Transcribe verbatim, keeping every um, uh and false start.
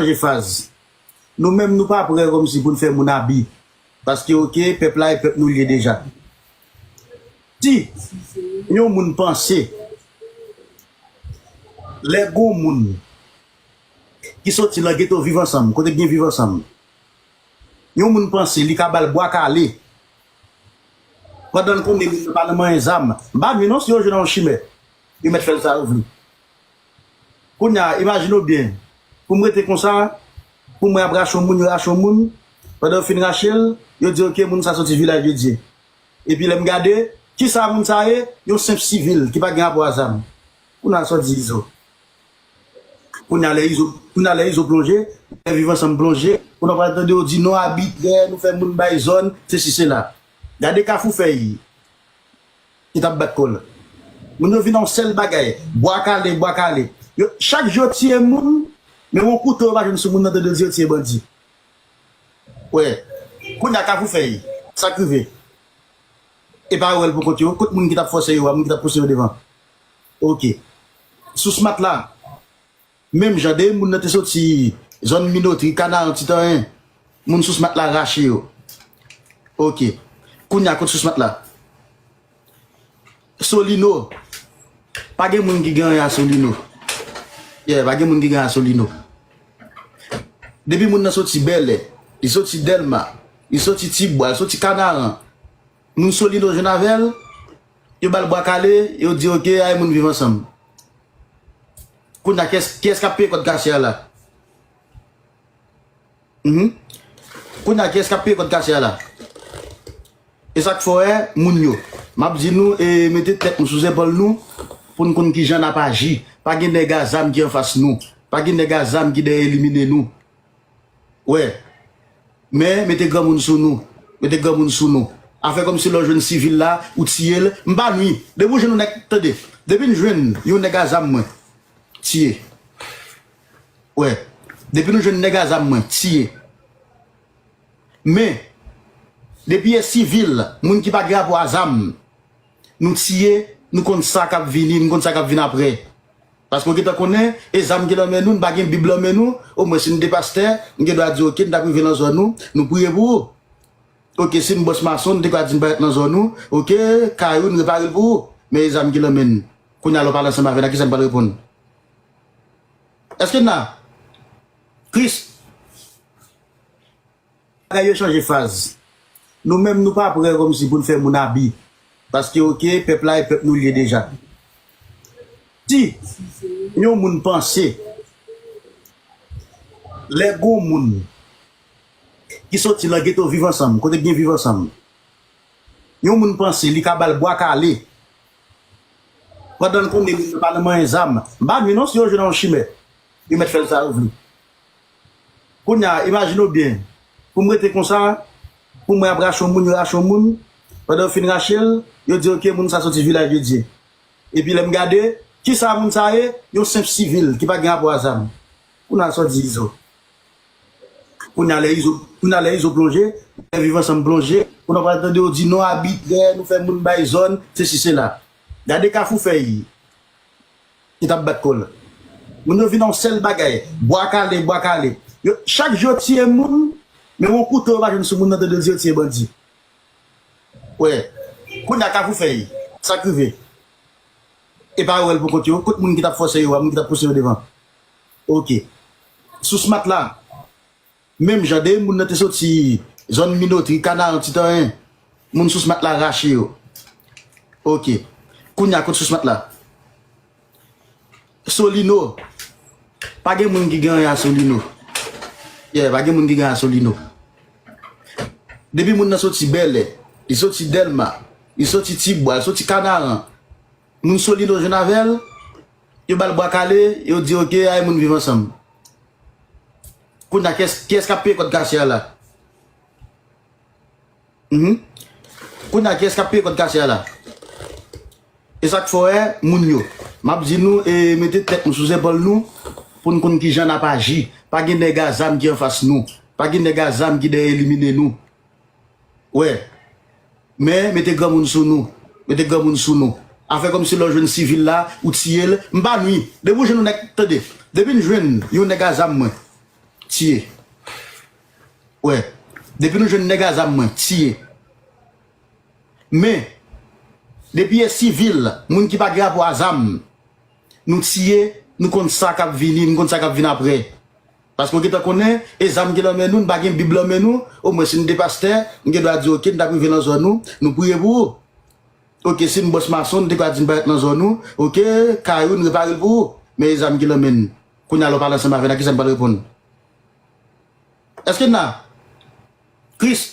chanje faz. Nou menm, nou pa prè kòmsi pou n fè moun abi. Paske, oke, pèp la, e pèp nou l ye deja. Si yon moun panse, lè gon moun ki soti nan geto Viv Ansanm, kote k gen Viv Ansanm, yon moun panse li ka ba l bwa kale, pandan l konnen moun nan pa nan manyen zam, m pa nwi non si yo jwenn nan yon chimè, yo mèt fè l sa yo vle. Kounye a, imajine w byen, pou m rete konsa, pou m wè y ap rache yon moun, yo rache yon moun, pandan yo fin rache l, yo di, oke, moun sa soti Vilaj de Dye. Epi lè m gade, kisa moun sa ye? Yon senp sivil ki pa gen rapò a zam. Kounye a sa w di Izo. Kounye a lè Izo, kounye a lè Izo plonje, lè Viv Ansanm plonje, kounye a w pral tande yo di non abitrè, nou fè moun bay zòn, sesi sela. Gade Kafou Fèy ki t ap bat kò l. Moun yo vin a yon sèl bagay, bwa kale, bwa kale. Yo, chak jou yo tiye moun, men yon kouto yo pa jwenn sou moun nan tande yo di yo tiye bandi. Wè, kounye a Kafou Fèy, sa k rive? E pa yo wè l pou kont yo, kot moun ki t ap fòse yo a, moun ki t ap pouse yo devan? Oke. Sous Matla, menm jan de moun nan te soti zòn Minotri, Kanaran, Titanyen, moun Sous Matla rache yo. Oke. Kounye a kot Sous Matla? Solino. Pa gen moun ki gen anyen a Solino. Yeah, pa gen moun ki gen anyen a Solino. Depi moun nan soti Bèlè, li soti Dèlma, li soti Tibwa, li soti Kanaran, moun Solino jwenn avè l, yo ba l bwa kale, yo di oke, ay moun Viv Ansanm. Kounye a, kiyès, kiyès k ap peye kòd kase a la? Mhm. Kounye a, kiyès k ap peye kòd kase a la? E sa k fè w wè moun yo. M ap di nou, e, mete tèt nou sou zepòl nou pou n konn kijan n ap aji. Pa gen nèg a zam ki anfas nou. Pa gen nèg a zam ki dèyè elimine nou. Wè. Men, mete granmoun sou nou. Mete granmoun sou nou. Afè kòmsi lè w jwenn sivil la, ou tiye l. M pa nwi. Depi w jwenn yon nèg, tande. Depi n jwenn yon nèg a zam mwen, tiye. Wè. Depi nou jwenn nèg a zam mwen, tiye. Men, depi e sivil, moun ki pa gen rapò a zam, nou tiye, nou konn sa k ap vini, nou konn sa k ap vin apre. Paske w gentan konnen, e zam ki nan men nou, n pa gen Bib nan men nou, omwen si n te pastè, n gen dwa di, oke, n t ap rive nan zòn ou, nou priye pou ou. Oke, si n bòs mason, n te ka di n parèt nan zòn ou, oke, kay ou, n repare l pou ou. Men e zam ki nan men n. Kounye a, lè w pale ansanm avè n, a kisa n pral reponn? Èske n la? Kris. Bagay yo chanje faz. Nou menm, nou pa prè kòmsi pou n fè moun abi. Paske, oke, pèp la e pèp nou l ye deja. Si yon moun panse, lè gon moun ki soti nan geto Viv Ansanm, kote k gen Viv Ansanm, yon moun panse li ka ba l bwa kale, pandan l konnen moun nan pa nan manyen zam, m pa nwi non si yo jwenn nan yon chimè, yo mèt fè l sa yo vle. Kounye a, imajine w byen, pou m rete konsa, pou m wè y ap rache yon moun, yo rache yon moun, pandan yo fin rache l, yo di, oke, moun sa soti Vilaj de Dye. Epi lè m gade, kisa moun sa ye? Yon senp sivil ki pa gen rapò a zam. Kounye a sa w di Izo. Kounye a lè Izo, kounye a lè Izo plonje, lè Viv Ansanm plonje, kounye a w pral tande yo di non abitrè, nou fè moun bay zòn, sesi sela. Gade Kafou Fèy ki t ap bat kò l. Moun yo vin a yon sèl bagay, bwa kale, bwa kale. Yo, chak jou yo tiye moun, men yon kouto yo pa jwenn sou moun nan tande yo di yo tiye bandi. Wè. Kounye a Kafou Fèy, sa k rive? E pa yo wè l pou kont yo, kot moun ki t ap fòse yo a, moun ki t ap pouse yo devan? Oke. Sous Matla, menm jan de moun nan te soti zòn Minotri, Kanaran, Titanyen, moun Sous Matla rache yo. Oke. Kounye a kot Sous Matla? Solino. Pa gen moun ki gen anyen a Solino. Yeah, pa gen moun ki gen anyen a Solino. Depi moun nan soti Bèlè, li soti Dèlma, li soti Tibwa, li soti Kanaran, moun Solino jwenn avè l, yo ba l bwa kale, yo di oke, ay moun Viv Ansanm. Kounye a, kiyès, kiyès k ap peye kòd kase a la? Mhm. Kounye a, kiyès k ap peye kòd kase a la? E sa k fè w wè moun yo. M ap di nou, e, mete tèt nou sou zepòl nou pou n konn kijan n ap aji. Pa gen nèg a zam ki anfas nou. Pa gen nèg a zam ki dèyè elimine nou. Wè. Men, mete granmoun sou nou. Mete granmoun sou nou. Afè kòmsi lè w jwenn sivil la, ou tiye l. M pa nwi. Depi w jwenn yon nèg, tande. Depi n jwenn yon nèg a zam mwen, tiye. Wè, depi nou jwenn nèg a zam mwen, tiye. Men, depi e sivil, moun ki pa gen rapò a zam, nou tiye, nou konn sa k ap vini, nou konn sa k ap vin apre. Paske w gentan konnen, e zam ki nan men nou, nou pa gen Bib nan men nou, omwen si nou te pastè, nou gen dwa di, oke, nou t ap rive nan zòn ou, nou priye pou ou. Oke, si nou bòs mason, nou te ka di nou parèt nan zòn ou, oke, kay ou, nou repare l pou ou. Men e zam ki nan men nou. Kounye a lè w pale ansanm avè l, a kisa nou pral reponn? Èske n la? Kris,